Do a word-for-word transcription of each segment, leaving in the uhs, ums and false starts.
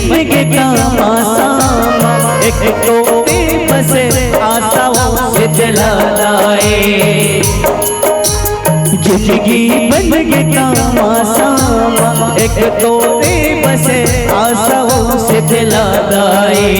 बन गे तमाशा मा, एक तो ते बस आशा ओ शीतला दाई। जिंदगी बन गे तमाशा मा, एक तो ते बस आशा ओ शीतला दाई।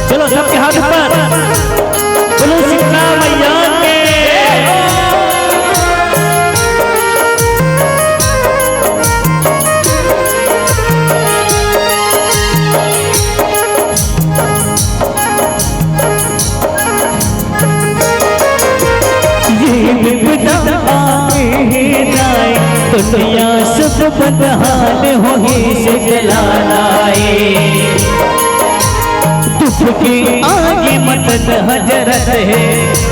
चलो, सबके हाथ ऊपर। बोलो शीतला मैया के। ये विपदा आए हे दाई, दुनिया सब बदहाल होही शीतला दाई। दुख के आगे मदद हजरत हे,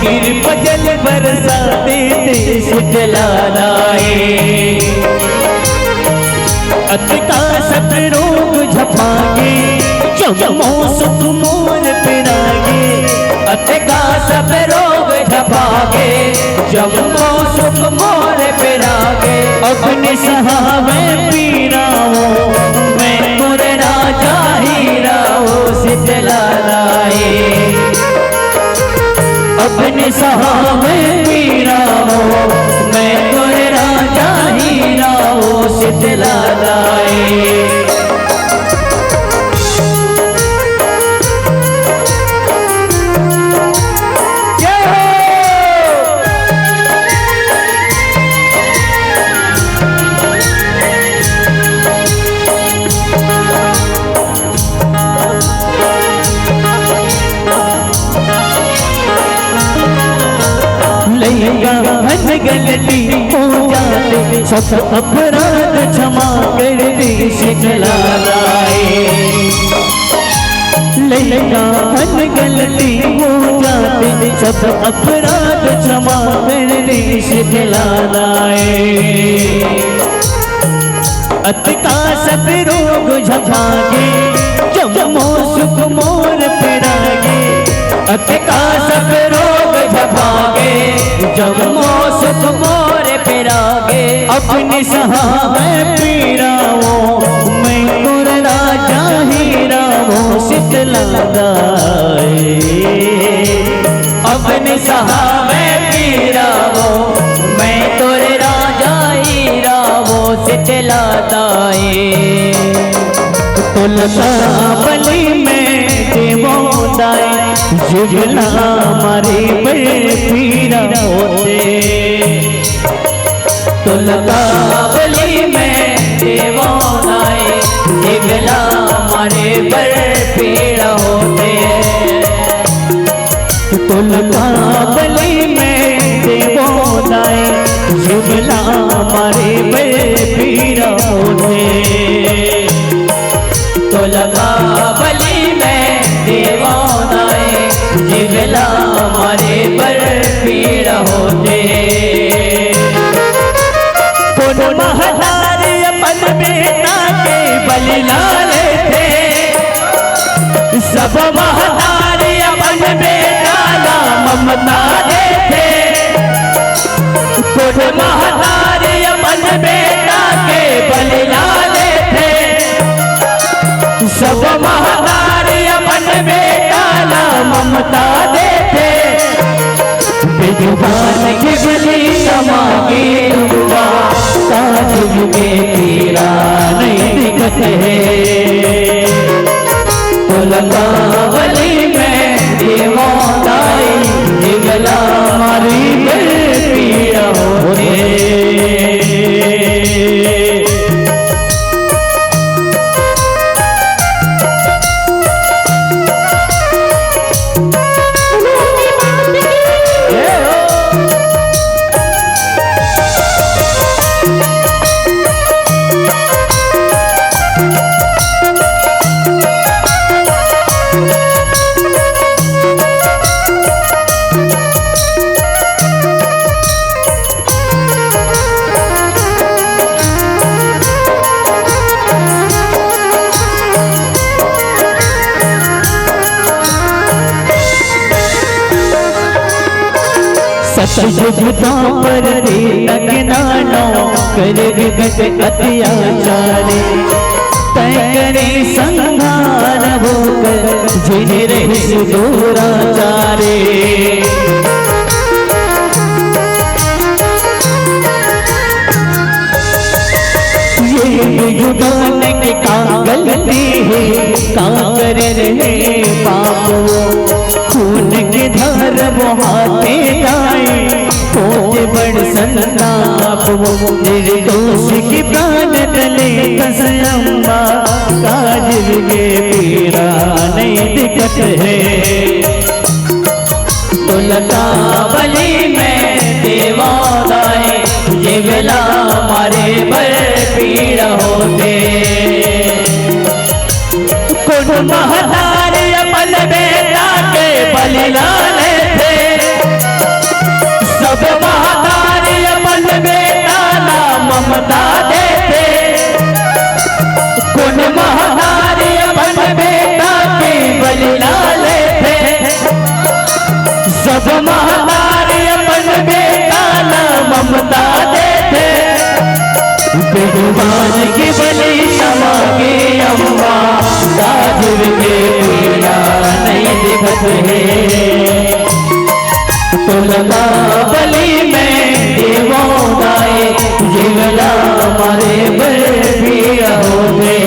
कृपा जल बरसा देते शीतला दाई। अतका सब रोग झपागे, जम्मो सुख मोर पिरागे। अतका सब रोग झपागे, जम्मो सुख मोर पिरागे। अब निसहावे पीरा ओ, मैं तोर राजा हीरा ओ शीतला दाई। अब निसहावे पीरा ओ, मैं तोर राजा हीरा ओ शीतला दाई। जय हो। लइका हन गलती हो जाते, सब अपराध क्षमा कर दे शीतला दाई। लइका हन गलती हो जाते, सब अपराध क्षमा कर दे शीतला दाई। अतका सब रोग झपागे, जम्मो सुख मोर पिरागे। अतका सब रोग झपागे, जम्मो सुख मोर पिरागे। अब निसहावे पीरा ओ, मैं तोर राजा हीरा ओ शीतला दाई। अब निसहावे पीरा ओ, मैं तोर राजा हीरा ओ शीतला दाई। तुलसा बलि में देवो दाई, जुगला मारे बे पीरा होते। तुलसा बलि में देवो दाई, जुगला मारे बे पीरा होते। तुलका बलि में देवो दाई, जुगला मारे बे पीरा होते। तुलका बलि में देवो दाई, जुगला मारे बे पीरा होते। कोन महतारी अपन बेटा के बलि ला लेथे, सब महतारी अपन बेटा ला ममता देथे। कोन महतारी अपन बेटा के बलि ला लेथे, सब महतारी अपन बेटा ला ममता देथे। विद्वान के बलि समागे दुआ, का जुग में पीरा नहीं दिखत हे। तुलका बलि में देवो दाई, जुगला मारे बे पीरा होते। सजग पापर देता के नानो, कर विगत अत्याचारे। तय करे संघार होकर, जिन रहिस दुराचारे। ये विद्वान के का गलती हे, का करे रहे पाप वो। खून के धार बहाते जाए, होते बड़ संताप वो। निर्दोष के प्राण तले कस अम्मा, काजल के पीड़ा नहीं दिखत हे। तुलता बलि में देवा दाई, ये वेला मारे बर पीड़ा होते। कोन महतारी अपन बेटा के बलि ला लेथे, सब महतारी अपन बेटा ला ममता देथे। कोन महतारी अपन बेटा के बलि ला लेथे, सब महतारी अपन बेटा ला ममता देथे। बेईमान के बलि चमा के अम्मा, काजल के पीड़ा नहीं दिखत हे। तुलता बलि में देवो दाई, ये वेला मारे बर पीड़ा होते।